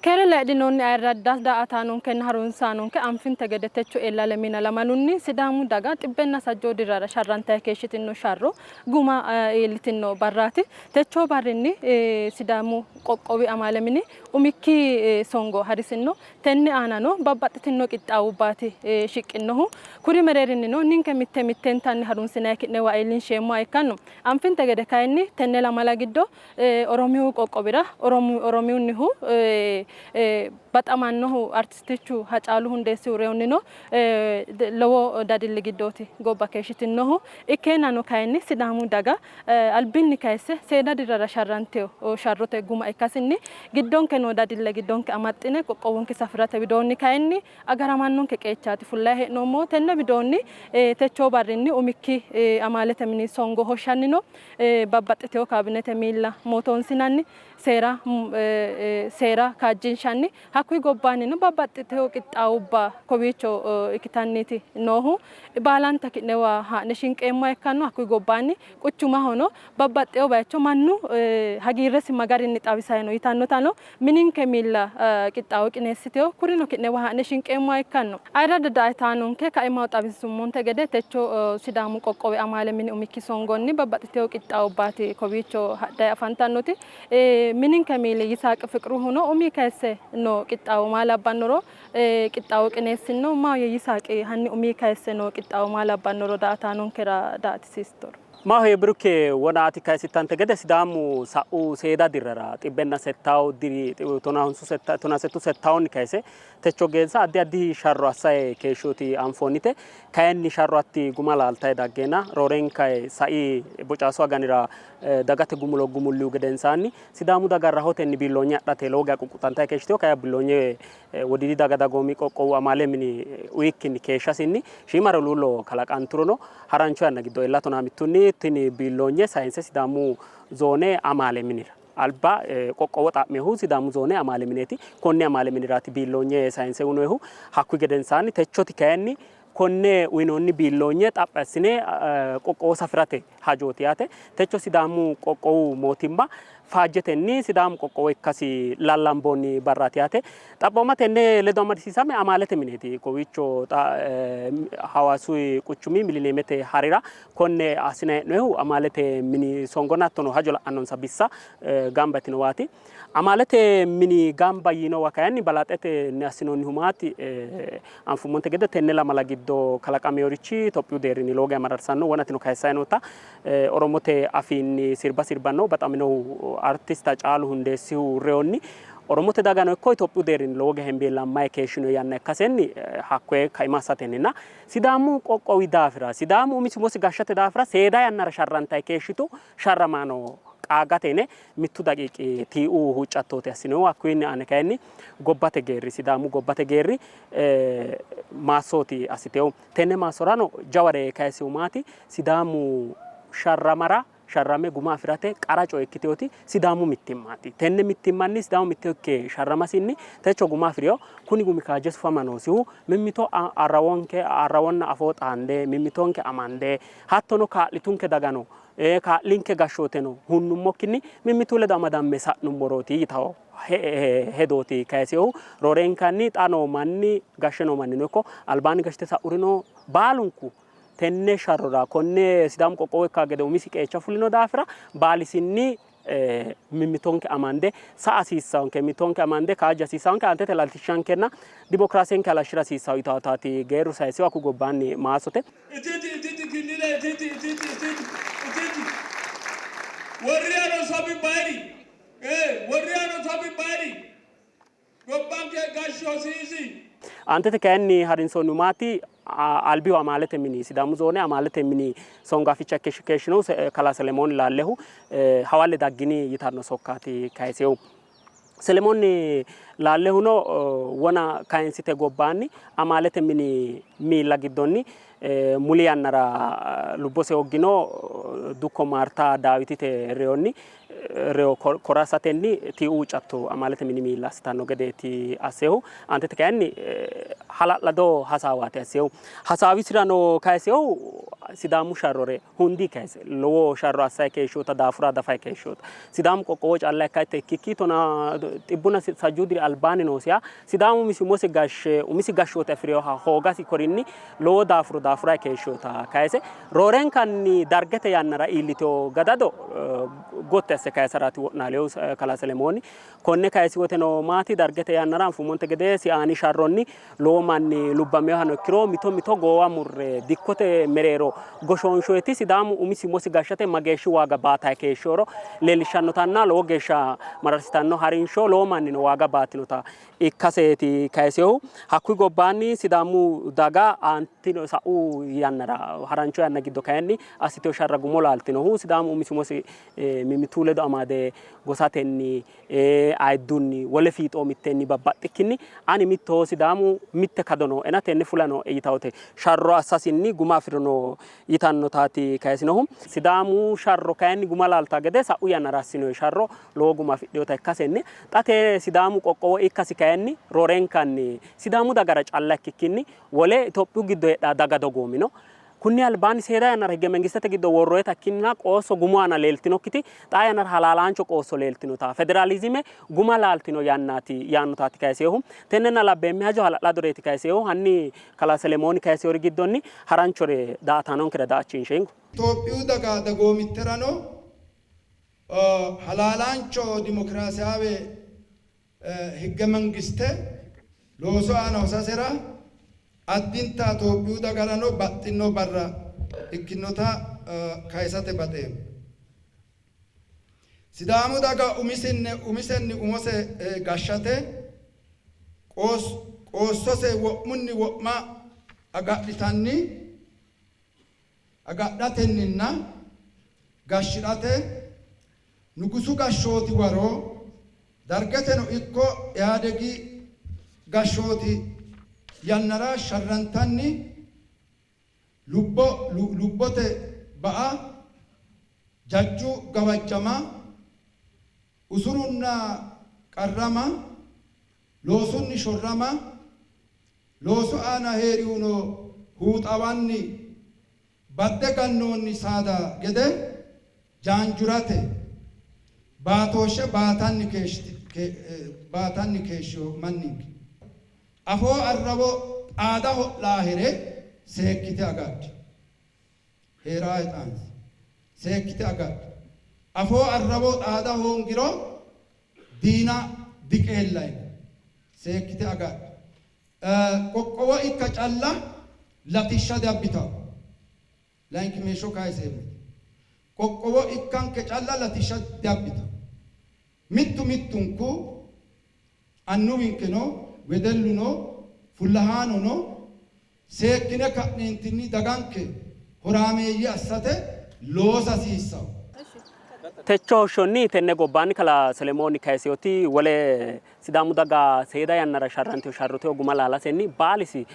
Keere layidhinoonni ayirradda daa''ataanonkenna harunsaanonke anfinte gede techo ella lemina lamalunni Sidaamu daga xibbenna sajjoo dirrara sharrantanni keeshshitino sharro guma iillitinno barraati. Techoo barrinni Sidaamu qoqqowi amaale mini umikki songo harisinno. Tenne aanano babbaxxitinno qixxaawubbaati shiqqinnohu. Kuri mereerinnino ninke mitte mittentanni harunsinanni ki'newa iillinsheemmoha ikkanno. Anfinte gede kayinni tenne lamala giddo Oromiyu qoqqowira Oromiyunnihu baxamannohu Artistichu Hacaalu Hundeessihu reyonnino lowo dadilli giddooti gobba keeshshitinnohu. Ikkeennano kayinni Sidaamu daga albinni kayisse seeda dirrara sharrantino sharrote guma ikkasinni giddonke noo dadille giddonke amaxxine qoqqowonke safi'rate widoonni kayinni agaramannonke qeechaati fullayi hee'noommohu. Tenne widoonni techoo barrinni umikki amaalete mini songo hoshshanni no. Babbaxxitino kaabinete miilla mootoonsinanni, seera seera kaajjinshanni, hakkuyi gobbaannino babbaxxitino qixxaawubba kowiicho ikkitanniiti noohu. Baalanta ki'newa haa'ne shinqeemmoha ikkanno. Hakkuyi gobbaanni quchumahono babbaxxewo baycho mannu hagiirresi ma garinni xawisayi no yitannotano mininke miilla qixxaawo qineessitino. Kurino ki'newa haa'ne shinqeemmoha ikkanno. Ayirradda daa''ataanonke kaimaho xawinsummonte gede techo Sidaamu qoqqowi amaale mini umikki songonni babbaxxitino qixxaawubbaati kowiicho hadhayi afantannoti. Mininke miili Yisaaq Fiqruhuno umi kayisse noo qixxaawo maa labbannoro qixxaawo qineessinno. Maahoyye Yisaaqi hanni umi kayisse noo qixxaawo maa labbannoro daa''ataanonkera daa''atisiisittoro. Maahoyye Biruke, wona ati kayisittante gede Sidaamu sa'u seeda dirrara xibbenna settawu diri tonahonsu tonasettu settawunni kayise techo geeshsha addi addi sharro assayi keeshshooti anfoonnite. Kayinni sharro hatti guma laaltayi daggeena roorenkayi sai bocaasu aganira dagate gumulo gumullihu gedensaanni Sidaamu daga rahotenni biilloonye adhate lowo geya quqquxantayi keeshshitino. Kayi biilloonye Wodiidi daga dagoomi qoqqowu amaale mini uyikkinni keeshshasinni shiima huluullo kalaqanturono harancho yanna giddo ella tonaa mittunni tini biilloonye sayinse Sidaamu zoone amaale minira alba qoqqowo xa'minohu Sidaamu zoone amaale mineeti. Konni amaale miniraati biilloonye sayinse uyinoyihu. Hakkuyi gedensaanni techoti kayinni konne uyinoonni biilloonye xaphi assine qoqqowo safi'rate hajooti yaate. Techo Sidaamu qoqqowu mootimma faajjetenni Sidaamu qoqqowo ikkasi lallamboonni barraati yaate. Xaphooma tenne ledo amadisiisame amaalete mineeti. Kowiicho xa Hawaasu quchumi Milineemete harira konne assinanni hee'noonnihu amaalete mini songonna hattono hajo la'annonsa bissa gamba yitinowaati. Amaalete mini gamba yiinowa kayinni balaxetenni assinoonnihu maati? Anfummonte gede tenne lamala giddo kalaqaminorichi Itophiyu deerrinni lowo geya mararsanno. Wonatino kayissanni noota Oromote afiinni sirba sirbannohu baxaminohu Artist Hacaalu Hundeessihu reyonni Oromote dagano ikko Itophiyu deerrinni lowo geya hembeelammayi keeshshino yanna ikkasenni hakkoye kaima assatenninna Sidaamu qoqqowi daafira Sidaamu umisi umosi gashshate daafira seeda yannara sharrantayi keeshshitu sharramaano qaagate yine mittu daqiiqi tiiu huuccattooti assinohu. Hakkuyiinni aane kayinni gobbate geerri Sidaamu gobbate geerri maassooti assitehu. Tenne maassorano jaware kayisihu maati? Sidaamu sharramara sharrame guma afi'rate qara coye ikkiteoti Sidaamu mittimmaati. Tenne mittimmanni Sidaamu mitto ikke sharramasinni techo guma afi'rino. Kuni gumi kaajje sufama noosihu mimmito arrawonke arrawonna afoo xaande mimmitonke amande hattono kaa'litunke dagano kaa'linke gashshooteno hunnummokkinni mimmitu ledo amadamme sa'nummorooti yitanno hedooti kayisinohu. Roorenkanni xa noo manni gashshe noo mannino ikko albaanni gashshite sa'urino baalunku tenne sharrora konne Sidaamu qoqqowo ikka gede umisi qeecha fulino daafira baalisinni Mimmitonke amande sa''a hasiissanke, mimmitonke amande kaajja hasiissanke, aantete latishshankenna dimokiraasenke halashshira hasiissanno yitawotaati geerru sayisinohu hakkuyi gobbaanni maassote. Ititi ititi killile ititi ititi ititi ititi worri ano sabi bayri ee worri ano sabi bayri gobbanke gashsho hosiisi. Aantete kayinni harinsoonnihu maati? Albihu amaalete mini Sidaamu zoone amaalete mini songaaficha ikke keeshshinohu kalaa Selemoon Laallehu hawalle daggini yitanno sokkaati kayisinohu. Selemoon Laallehuno wona kayinsite gobbaanni amaalete mini miilla giddonni muli yannara lubbose hooggino dukko Maarta Daawitite reyonni reyo kora assatenni tiiu huuccatto amaalete mini miilla assitanno gedeeti assehu. Aantete kayinni hala'lado hasaawaati assehu. Hasaawisirano kayisehu Sidaamu sharrore hundi kayise lowo sharro assayi keeshshoota daafura dafayi keeshshoota. Sidaamu qoqqowo calla ikka ikkikki tona xibbuna sajjuu diri albaanni noosiha Sidaamu umisi umosi gashshe umisi gashshoote afi'rinoha hoogasi korinni lowo daafuro daafurayi keeshshinota kayise, roorenkanni Dargete yannara iillitino gadado gotti asse kayisaraati wo'naalinohu kalaa Selemooni. Konne kayisi woteno maati Dargete yannara anfummonte gede Siaani sharronni lowo manni lubbaminohano ikkiro mito mito goowa murre dikkote mereero goshoonshoyeti Sidaamu umisi umosi gashshate mageeshshi waaga baatayi keeshshinoro leellishshannotanna lowo geeshsha mararsitanno harinsho lowo mannino waaga baatinota ikkaseeti kayisinohu. Hakkuyi gobbaanni Sidaamu daga aantino sa'u yannara harancho yanna giddo kayinni assitino sharra gumo laaltinohu Sidaamu umisi umosi mimmitu ledo amade gosatenni ayiddunni wole fiixoo mitteenni babbaxxikkinni ani mittoho Sidaamu mitte kado nooena tenne fula nooe yitawote sharro assasinni guma afi'rino yitannotaati kayisinohu. Sidaamu sharro kayinni guma laaltaa gede sa'u yannara assinoyi sharro lowo guma afidhinota ikkasenni xa te Sidaamu qoqqowo ikkasi kayinni roorenkanni Sidaamu dagara calla ikkikkinni wole Itophiyu giddo heedhaa daga dogoomino. Kunni albaanni seeda yannara hige mengistete giddo worroyita ikkinnina qoosso gumu aana leeltinokkiti xaa yannara halaalaancho qoosso leeltinota federaalizime guma laaltino yannaati yaannotaati kayisinohu. Tennenna labbeemme hajo hala'ladoreeti kayisinohu. Hanni Kalaa Selemooni kayisinori giddonni haranchore daa''ataanonkera daa''achinshengo. Itophiyu daga dagoomitterano halaalaancho dimokiraasiyaawe higge-mangiste loosu aana hosasera addinta Tophiyu dagarano baxxinno barra ikkinnota kayisate baxeemmo. Sidaamu daga umisenni umose gashshate qoossose wo'munni wo'ma agadhitanni agadhatenninna gashshi'rate Nugusu gashshooti waro Dargeteno ikko Ihaadegi gashshooti yannara sharrantanni lubbo lubbote ba'a, jajju gawajjama, usurunna qarrama, loosunni shorrama, loosu aana hee'rihuno huuxawanni badde gannoonni saada gede jaanjurate baatooshshe baatanni baatanni keeshshino manninke. Afoo arrawo xaada ho'laahere seekkite agadhi. Hee'raahe xaansi. Seekkite agadhi. Afoo arrawo xaada hoongiro diina diqeellayno. Seekkite agadhi. Qoqqowo ikka calla latishsha diabbitanno. Layinkimeeshsho kayiseemmote. Qoqqowo ikkanke calla latishsha diabbitanno. Mittu mittunku annuwinkeno, wedelluno, fullahaanono seekkine ka'neentinni daganke horaameeyye assate loosa hasiissanno. Techo hoshshonni tenne gobbaanni kalaa Selemooni kayisinoti wole Sidaamu daga seeda yannara sharrantino sharrote guma laalasenni baalisi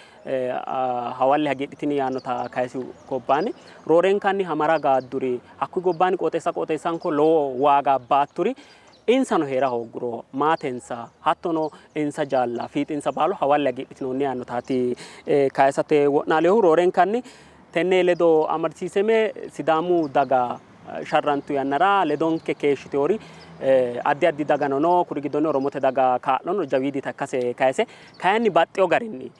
hawalle hagiidhitini yaannota kayisihu gobbaanni roorenkanni Hamara gaadduri hakkuyi gobbaanni qooxeessa qooxeessanko lowo waaga baatturi insano hee'ra hoogguro maatensa hattono insa jaalla fiixinsa baalu hawalle hagiidhitinoonni yaannotaati kayisate wo'naalinohu. Roorenkanni tenne ledo amadisiiseme Sidaamu daga sharrantu yannara ledonke keeshshitinori addi addi dagano no, kuri giddonni Oromote daga kaa'lono jawiidita ikkase kayise, kayinni baxxino garinni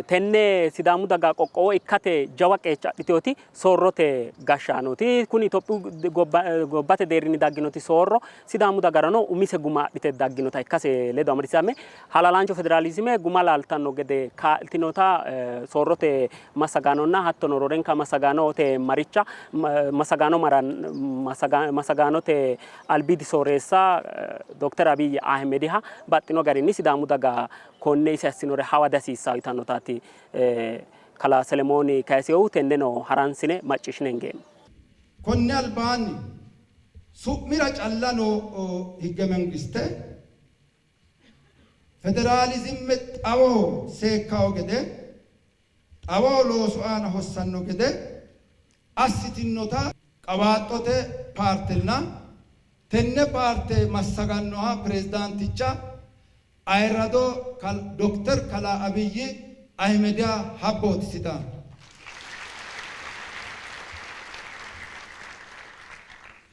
Tenne Sidaamu daga qoqqowo ikkate jawa qeecha adhitinoti soorrote gashshaanooti. Kuni Itophiyu gobbate deerrinni dagginoti soorro Sidaamu dagarano umise guma adhite dagginota ikkase ledo amadisiisame halaalaancho federaalizime guma laaltanno gede kaa'litinota soorrote massagaanonna hattono roorenka massagaanote maricha massagaano massagaanote albiidi sooreessa Dokter Abiy Ahimediha baxxino garinni Sidaamu daga konne isi assinore hawa dihasiissanno yitannotaati kalaa Selemooni kayisinohu. Tenneno haransine macciishshine hingeemmo. Konni albaanni su'mira calla noo higge-mengiste federaalizime xawoho seekkawo gede, xawoho loosu aana hossanno gede assitinnota qawaaxxote paartenna tenne paarte massagannoha pirezidaanticha ayirrado Dokter Kalaa Abiy Ahimediha habbooti Sidaamu.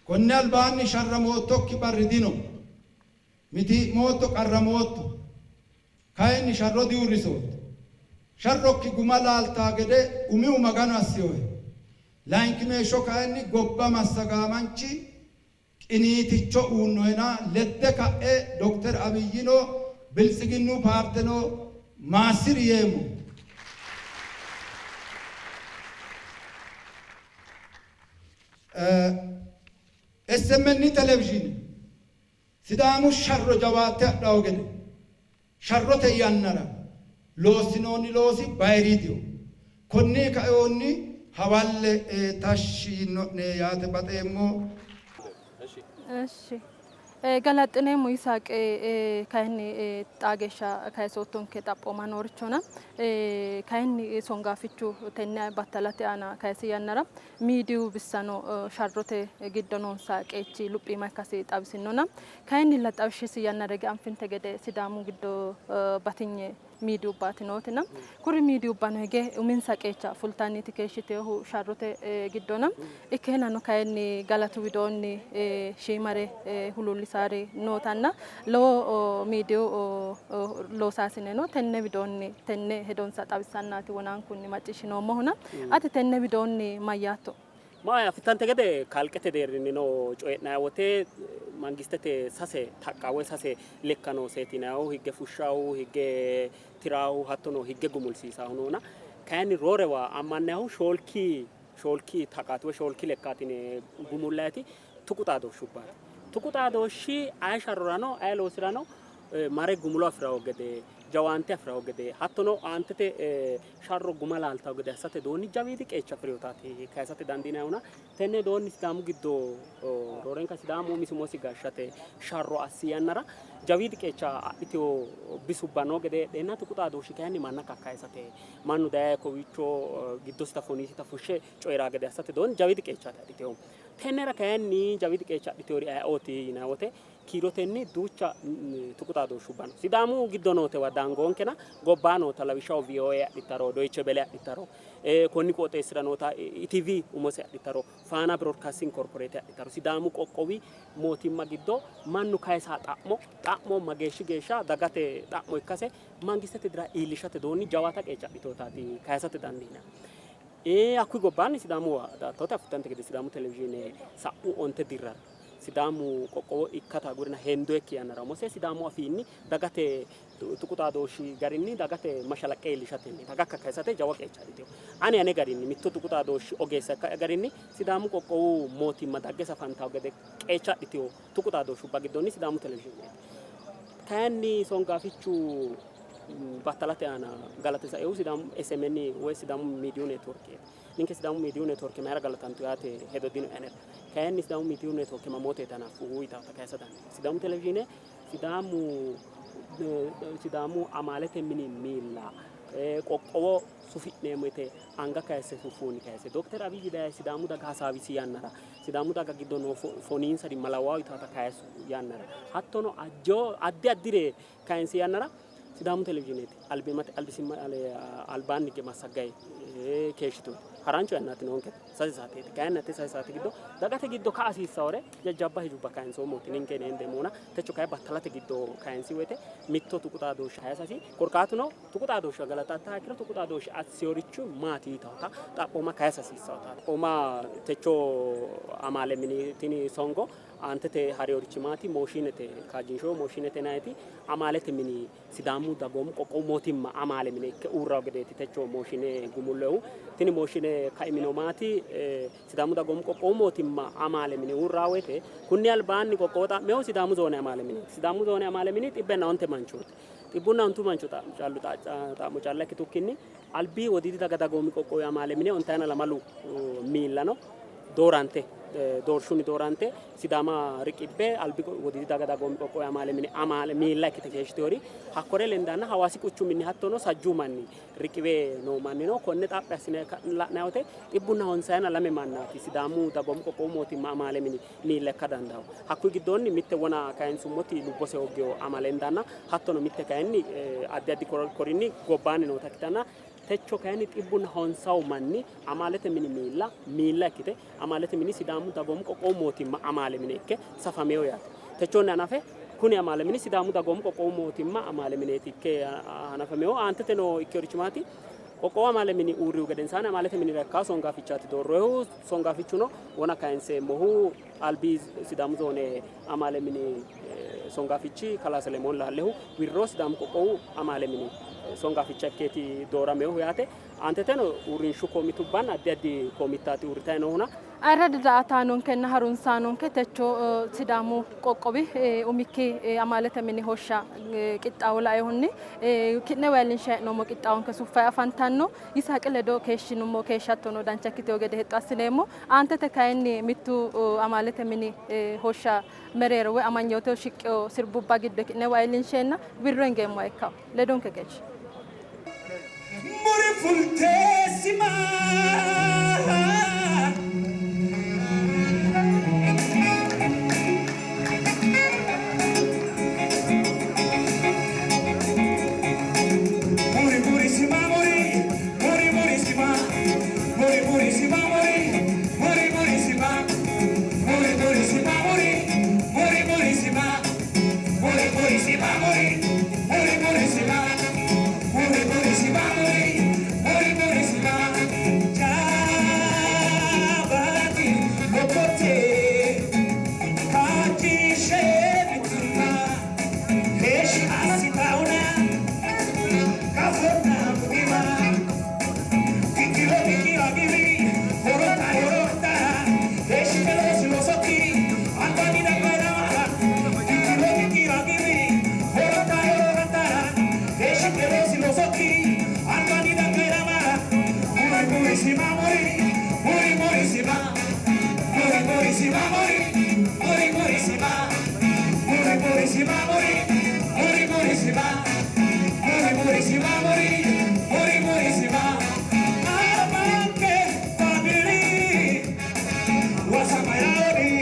Konni albaanni sharramoottokki barri dino. Mitii'mootto, qarramootto. Kayinni sharro diuurrisootto. Sharrokki guma laaltaa gede umihu Maganu assinohe. Layinkimeeshsho kayinni gobba massagaamanchi qiniiticho uunnohena ledde ka'e Dokter Abiyino Biltsiginnu paarteno maassi'ri yeemmo. SMN Televizhiine Sidaamu sharro jawaatte hadhanno gede sharrote yannara loossinoonni loosi bayiriidiho. Konni kainohunni hawalle tashshi yino'ne yaate baxeemmo. እሺ galaxxineemmo Yisaaqi kayinni xaa geeshsha kayisoottonke xaphooma noorichona kayinni songaafichu tenne battalate aana kayisi yannara miidiyu bissano sharrote giddo noonsa qeechi luphiima ikkasi xawisinona kayinnilla xawishshisi yannara hige anfinte gede Sidaamu giddo batinye miidiyubbaati nootina kuri miidiyubbano hige uminsa qeecha fultanniiti keeshshitinohu sharrote giddona ikkeenano kayinni galatu widoonni shiimare huluullisaari nootanna lowo miidiyu loosaasineno tenne widoonni tenne hedonsa xawissannaati wonaankunni macciishshinoommohuna ati tenne widoonni mayyaatto? Maa afittante gede kalqete deerrinnino coyi'nanni wote mangistete sase taqqa woy sase lekka nooseeti yinannihu higge fushshahu, higge tirahu hattono higge gumulsiisahu noona kayinni roorewa ammannannihu shoolki shoolki taqaati woy shoolki lekkaati yine gumullayti tuqu xaadooshshubbaati. Tuqu xaadooshshi aye sharrorano aye loosirano mare gumulo afi'ranno gede jawaante afi'ranno gede hattono aantete sharro guma laaltanno gede assate doonni jawiidi qeecha afi'rinotaati kayisate dandiinannihuna tenne doonni Sidaamu giddo roorenka Sidaamu umisi umosi gashshate sharro assi yannara jawiidi qeecha adhitino bisubba noo gede heedheenna tuqu xaadooshshi kayinni manna kakkayisate mannu daye kowiicho giddosita foniisita fushshe coyi'raa gede assate doonni jawiidi qeechaati adhitinohu. Tennera kayinni jawiidi qeecha adhitinori ayeooti yinanni wote kiirotenni duucha tuqu xaadooshshubba no. Sidaamu giddo nootewa dangoonkena gobbaa noota lawishshaho VOA adhittaro, Deutsche Welle adhittaro, konni qooxeessira noota ETV umose adhittaro, Faana Broadcasting Corporate adhittaro, Sidaamu qoqqowi mootimma giddo mannu kayisa xa'mo, xa'mo mageeshshi geeshsha dagate xa'mo ikkase mangistete dira iillishate doonni jawaata qeecha adhitinotaati kayisate dandiinanni. Hakkuyi gobbaanni Sidaamuwa daattote affittante gede Sidaamu televizhiine sa'u onte dirrara Sidaamu qoqqowo ikkata agurina hendoyekki yannara umose Sidaamu afiinni dagate tuqu xaadooshshi garinni dagate mashalaqqe iillishatenni daga kakkayisate jawa qeecha adhitino. Ani ane garinni mitto tuqu xaadooshshi ogeessa ikka'ya garinni Sidaamu qoqqowu mootimma dagge safantawo gede qeecha adhitino tuqu xaadooshshubba giddonni Sidaamu televizhiineeti. Kayinni songaafichu battalate aana galate saehu Sidaamu SMN woy Sidaamu Miidiyu Neetworkeeti. Ninke Sidaamu Miidiyu Neetworke mayira galatantu yaate hedo dinoe anera. Kayinni Sidaamu Miidiyu Neetworke mamooteeti hanaffuhu yitaata kayisa dandiinanni. Sidaamu Televizhiine Sidaamu Sidaamu amaalete mini miilla qoqqowo sufi'neemmo yite anga kayisse suffuhunni kayise Dokter Abiy daye Sidaamu daga hasaawisi yannara Sidaamu daga giddo noo foniinsari malawaawo yitaata kayissu yannara hattono addi addire kayinsi yannara Sidaamu Televizhiineeti albisimma albaanni higge massaggayi keeshshitinohu. Harancho yannaati noonke sase saateeti. Kayinni hatte sase saate giddo dagate giddo ka'a hasiissawore jajjabba hijubba kayinsoommooti ninke yine hendeemmona techo kayi battalate giddo kayinsi woyte mitto tuqu xaadooshshe kayisasi korkaatuno tuqu xaadooshsha galatattaha ikkiro tuqu xaadooshshi assiyorichi maati yitawota xaphooma kayisa hasiissawota xaphooma techo amaale mini tini songo aantete hariyorichi maati mooshinete kaajjinsho mooshinete yinanniti amaalete mini Sidaamu Dagoomu Qoqqowu Mootimma Amaale Mine ikke uurrawo gedeeti techo mooshine gumullohu. Tini mooshine kaimino maati? Sidaamu Dagoomu Qoqqowu Mootimma Amaale Mine uurrawo woyte kunni albaanni qoqqowo xa'mehu Sidaamu Zoone Amaale Mineeti. Sidaamu Zoone Amaale Mini xibbenna onte manchooti. Xibbunna ontu mancho callu xa'mo calla ikkitukkinni albi Wodiidi Daga Dagoomi Qoqqowi Amaale Mine ontayina lamalu miillano doorante doorshunni doorante Sidaama riqibbe albi Wodiidi Daga Dagoomi Qoqqowi Amaale Mine amaale miilla ikkite keeshshitinori hakkore lendanna Hawaasi quchuminni hattono sajjuu manni riqiwe noo mannino konne xaphi assine la'nanni woyte xibbunna honsayina lame mannaati Sidaamu Dagoomu Qoqqowu Mootimma Amaale Mini miilla ikka dandaanno. Hakkuyi giddoonni mitte wona kayinsummoti lubbose hooggino ama lendanna hattono mitte kayinni addi addi korinni gobbaanni noota ikkitanna techo kayinni xibbunna honsawu manni amaalete mini miilla miilla ikkite amaalete mini Sidaamu Dagoomu Qoqqowu Mootimma Amaale Mine ikke safamino yaate. Techonni hanafe kuni amaale mini Sidaamu Dagoomu Qoqqowu Mootimma Amaale Mineeti ikke hanafamino. Aanteteno ikkinorichi maati? Qoqqowu amaale mini uurrihu gedensaanni amaalete minira ikkawo songaafichaati doorroyihu. Songaafichuno wona kayinseemmohu albi Sidaamu zoone amaale mini songaafichi kalaa Selemoon Laallehu wirro Sidaamu qoqqowu amaale mini songaaficha ikkeeti dooraminohu yaate. Aanteteno uurrinshu komitubbanna addi addi komittaati uurritanni noohuna. Ayirradu daa''ataanonkenna harunsaanonke techo Sidaamu qoqqowi umikki amaalete mini hoshsha qixxaawo lainohunni ki'newa iillinshanni hee'noommo qixxaawonke suffanni afantanno. Yisaaqi ledo keeshshinummo keeshshattono dancha ikkitino gede hexxo assineemmo. Aantete kayinni mittu amaalete mini hoshsha mereero woy amanyooteho shiqqino sirbubba giddo ki'newa iillinsheenna wirro hingeemmoha ikkanno. Ledonke keeshshi. Muri fulte sima. Muri muri sima muri muri muri sima muri muri sima muri muri muri sima muri muri sima muri muri muri sima muri muri sima muri muri muri sima muri muri sima muri muri muri sima Jabati lokote kajishe bituma heshi asitauna kafona mutima kikiro kikiro gibi horota horota heshi pelosi losoki antanida kairama kikiro kikiro gibi horota horota heshi pelosi losoki antanida kairama muri muri sima muri muri muri sima muri muri sima muri muri muri sima muri muri sima muri muri muri sima muri muri sima muri muri muri sima amanke family wasamayori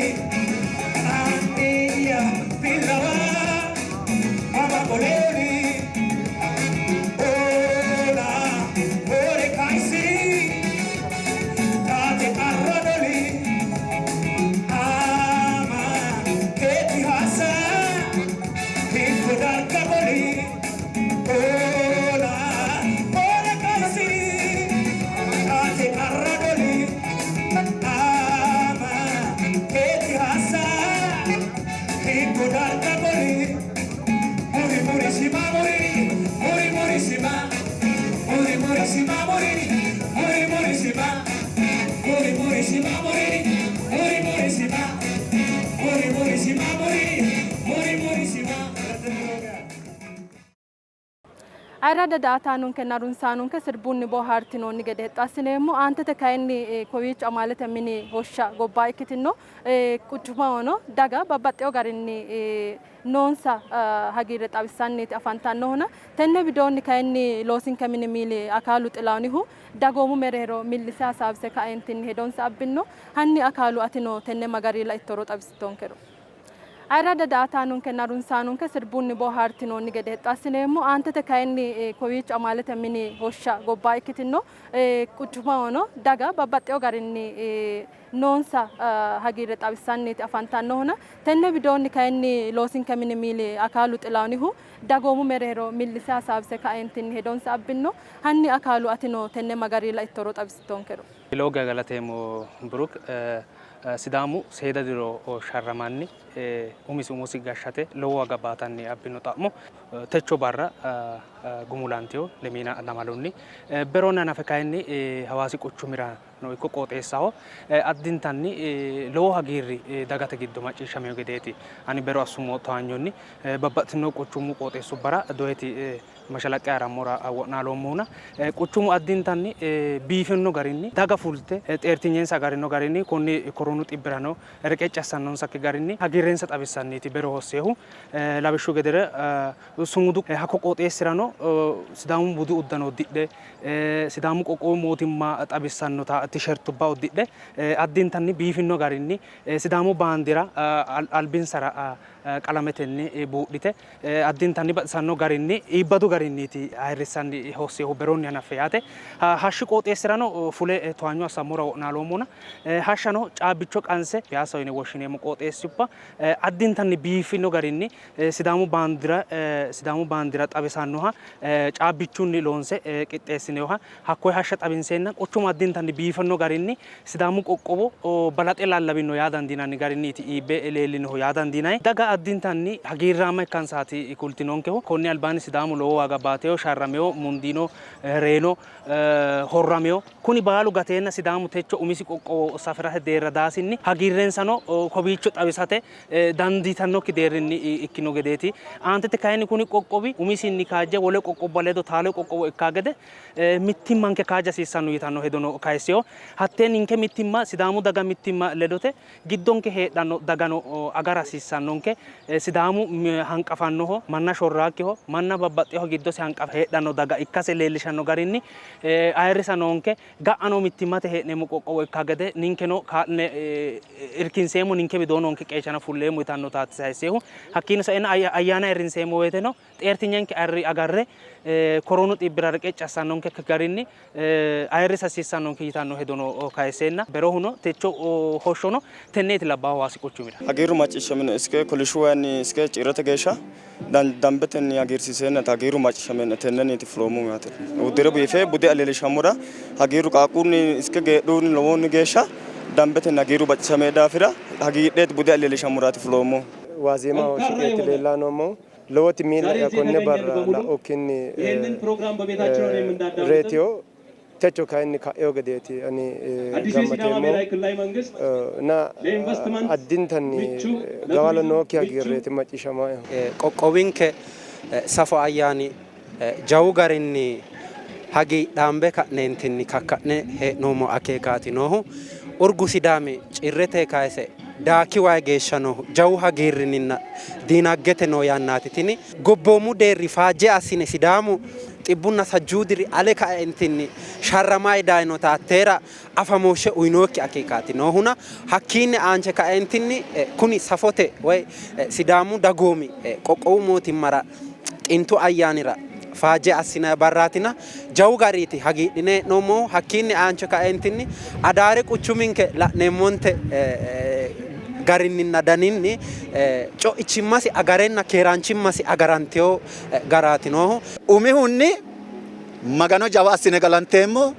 aniya pilawa mama koleri ola ore kaisi tate arrodoli ama keti hasa hinko darka boli ola ore kaisi tate arrodoli ama keti hasa hinko darka boli muri muri sima muri muri muri sima muri muri sima muri muri muri sima muri muri sima muri muri muri sima muri muri sima muri muri muri sima. Ayirradda daa''ataanonkenna harunsaanonke sirbunni boohaartinoonni gede hexxo assineemmo. Aantete kayinni kowiicho amaalete mini hoshsha gobba ikkitino quchumahono daga babbaxxewo garinni noonsa hagiirre xawissanniiti afantannohuna tenne widoonni kayinni loosinke mini miili Akaalu Xilaunihu dagoomu mereero millise hasaawise kaeentinni hedonsa abbinno. Hanni Akaalu atino tenne ma garinni laittoro xawisittonkero. Ayirradda daa''ataanonkenna harunsaanonke sirbunni boohaartinoonni gede hexxo assineemmo. Aantete kayinni kowiicho amaalete mini hoshsha gobba ikkitinno quchumahono daga babbaxxewo garinni noonsa hagiirre xawissanniiti afantannohuna tenne widoonni kayinni loosinke mini miili Akaalu Xilaunihu dagoomu mereero millise hasaawise kaeentinni hedonsa abbinno. Hanni Akaalu atino tenne ma garinni laittoro xawisittonkero. Lowo geya galateemmo Biruk. Sidaamu seeda diro sharramanni umisi umosi gashshate lowo waaga baatanni abbino xa'mo techo barra gumulantino lemiina lamalunni. Beronni hanafe kayinni Hawaasi quchumirano ikko qooxeessaho addintanni lowo hagiirri dagate giddo macciishshamino gedeeti. Ani bero assummo towaanyonni babbaxxitino quchumu qooxeessubbara doyeti mashalaqqe harammora wo'naaloommohuna quchumu addintanni biifino garinni daga fulte xeertinyensa agarino garinni konni koronu xibbirano reqecci assannonsakki garinni hagiirrensa xawissanniiti bero hosseehu. Lawishshu gedere sumudu hakko qooxeessirano Sidaamu budu uddano uddidhe Sidaamu qoqqowu mootimma xawissannota tishertubba uddidhe addintanni biifino garinni Sidaamu baandira albinsara qalametenni buudhite addintanni baxisanno garinni iibbadu garinniiti ayirrissanni hosseehu beronni hanaffe yaate. Hashshi qooxeessirano fule towaanyo assammora wo'naaloommona hashshano caabbicho qanse Piyaassaho yine woshshineemmo qooxeessubba addintanni biifino garinni Sidaamu baandira Sidaamu baandira xawisannoha caabbichunni loonse qixxeessinooha hakkoye hashsha xawinseenna quchumu addintanni biifanno garinni Sidaamu qoqqowo balaxe lallawino yaa dandiinanni garinniiti iibbe leellinohu yaa dandiinanni. Daga addintanni hagiirraamma ikkansaati kultinonkehu. Konni albaanni Sidaamu lowo waaga baateyo, sharrameyo, mundiino, reyino, horramino. Kuni baalu gateenna Sidaamu techo umisi qoqqowo safirate deerra daasinni hagiirrensano kowiicho xawisate dandiitannokki deerrinni ikkino gedeeti. Aantete kayinni kuni qoqqowi umisinni kaajje wole qoqqowubba ledo taalo qoqqowo ikkaa gede mittimmanke kaajja hasiissanno yitanno hedono kayissino. Hattee ninke mittimma Sidaamu daga mittimma ledote giddonke heedhanno dagano agara hasiissannonke. Sidaamu hanqafannoho, manna shorraakkiho, manna babbaxxinoha giddose hanqafe heedhanno daga ikkase leellishanno garinni ayirrisa noonke. Ga'ano mittimmate hee'neemmo qoqqowo ikka gede ninkeno kaa'line irkinseemmo, ninke widoo noonke qeechano fulleemmo yitannotaati sayissehu. Hakkiino saeno ayyaana ayirrinseemmo woyteno xeertinyenke agarre koronu dhibbira reqecci assannonkekki garinni ayirrisa hasiissannonke yitanno hedono kayisseenna berohuno techo hoshshono tenneeti labbaahu Hawaasi quchumira. Hagiirru macciishshaminoe iske kolishshu wayinni iske ciirate geeshsha Dambetenni hagiirsiiseennaeti hagiirru macciishshameennae tennenniiti fuloommohu yaate. Uddire biife bude leellishammora hagiirru qaaqquunni iske geedhunni lowohunni geeshsha dambetenni hagiirru macciishshamee daafira hagiidheeti bude leellishammoraati fuloommohu. Waazeemaho shiqeeti leellanni noommohu. Lowoti miilla'ya konne barra la'ukkinni reyitino. Techo kayinni ka'ino gedeeti ani gammateemmohu na addintanni gawalo nookki hagiirreeti macciishshamaehu. Qoqqowinke safo ayyaani jawu garinni hagiidhaambe ka'neentinni kakka'ne hee'noommo akeekaati noohu. Urgu Sidaami Cirrete kayise Daaki wayi geeshsha noohu jawu hagiirrinninna diinaggete noo yannaati tini. Gobboomu deerri faajje assine Sidaamu xibbunna sajjuu diri ale kaentinni sharramayi dayinota hatteera afamooshshe uyinookki akeekaati noohuna hakkiinni aanche kaentinni kuni safote woy Sidaamu dagoomi qoqqowu mootimmara xintu ayyaanira faajje assinanni barraatina jawu gariiti hagiidhine hee'noommohu. Hakkiinni aanche kaentinni Adaare quchuminke la'neemmonte garinninna daninni co'ichimmasi agarenna keeraanchimmasi agarantino garaati noohu. Umihunni Magano jawa assine galanteemmo,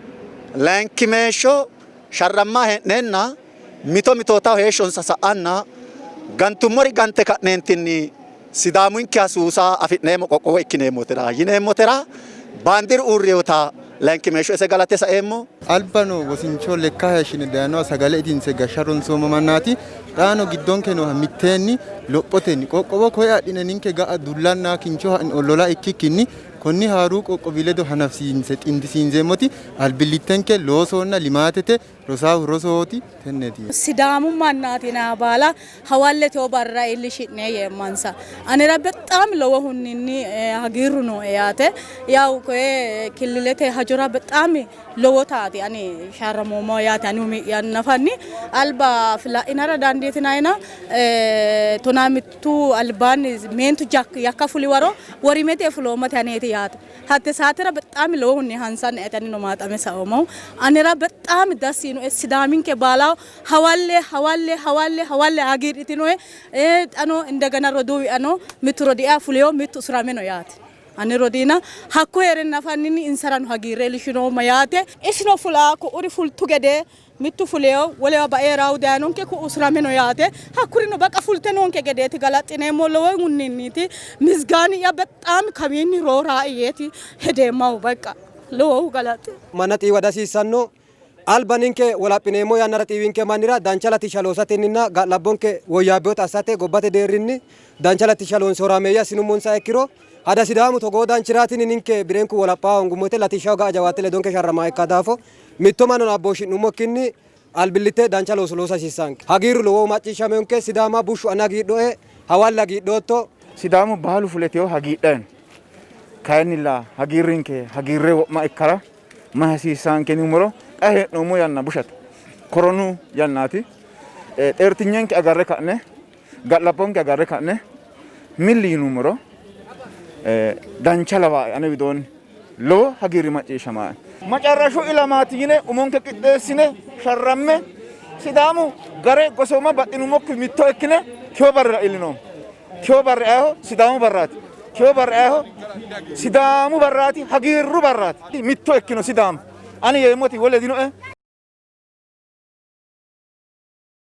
layinkimeeshsho sharrammanni hee'neenna mito mitootaho heeshshonsa sa'anna gantummori gante ka'neentinni Sidaamunkeha suusa afi'neemmo qoqqowo ikkineemmotera yineemmotera baandiru uurrinota layinkimeeshsho ise galate saeemmo. Albano wosincho lekka hayishshine dayinoha sagale itinse gashsha ronsoommo mannaati. Xaano giddonke nooha mitteenni lophotenni qoqqowo koye adhine ninke ga'a dullanna kincho ollola ikkikkinni konni haaruu qoqqowi ledo hanafisiinse xintisiinseemmoti albillittenke loosonna limaatete Rosaahu rosooti tenneeti. Sidaamu mannaati yinanniha baala hawalle tewo barra iillishi'ne yeemmansa. Anera bexaami lowohunninni hagiirru nooe yaate. Yawu koye killilete hajora bexaami lowotaati ani sharramoommohu yaate ani umi'ya nafanni alba la'inara dandiinanni. dandiitinayina 15 albaanni meentu yakka fuliwaro worimete fuloommate aneeti yaate hatte saatera በጣም lowohunni hansanni atanino maaxame saoommohu anera በጣም ደስ yiinoe sidaaminke baalaho hawalle hawalle hawalle hawalle hagiidhitinoe xano indegena roduuwi'yano mittu rodii'ya fuleyo mittu usurame no yaate ane rodiina hakko hee're nafanni insarano hagiirre iillishinoomma yaate isino fulaa ku'uri fultu gede mittu fuleyo wolewa bae raahu dayinonke ku'u usurame no yaate hakkurino baqa fulte noonke gedeeti galaxxineemmo lowohunniiti misgaani'ya በጣም kawiinni rooraa yeeti hedeemmahu በቃ lowohu galaxxe Manna xiiwa dihasiissanno alba ninke wolaphineemmo yannara xiiwinke mannira dancha latishsha loosatenninna ga'labbonke woyyaabbinota assate gobbate deerrinni dancha latishsha loonse horaameeyye assinummonsa ikkiro hada Sidaamu togoo danchiraatini ninke birenku wolaphaa hoongummote latishshaho ga'a jawaatte ledonke sharramaa ikka daafo mitto mannano abbooshshi'nummokkinni albillitte dancha looso loosa hasiissanke. Hagiirru lowohu macciishshameonke Sidaama bushshu ane hagiidhoe hawalle hagiidhootto. Sidaamu baalu fuleteyo hagiidhayi no. Kayinnilla hagiirrinke hagiirre wo'ma ikkara mayi hasiissanke yinummoro xa hee'noommo yanna bushate. Koronu yannaati. Xeertinyenke agarre ka'ne ga'labbonke agarre ka'ne milli yinummoro dancha lawaae ane widoonni lowo hagiirri macciishshamaae. Macarrashu ilamaati yine umonke qixxeessine sharramme Sidaamu gare gosooma baxxinummokki mitto ikkine teyo barrira iillinoommo. Teyo barri ayeho? Sidaamu barraati. Teyo barri ayeho? Sidaamu barraati, hagiirru barraati. Mitto ikkino Sidaamu. Ani yeemmoti wole dinoe.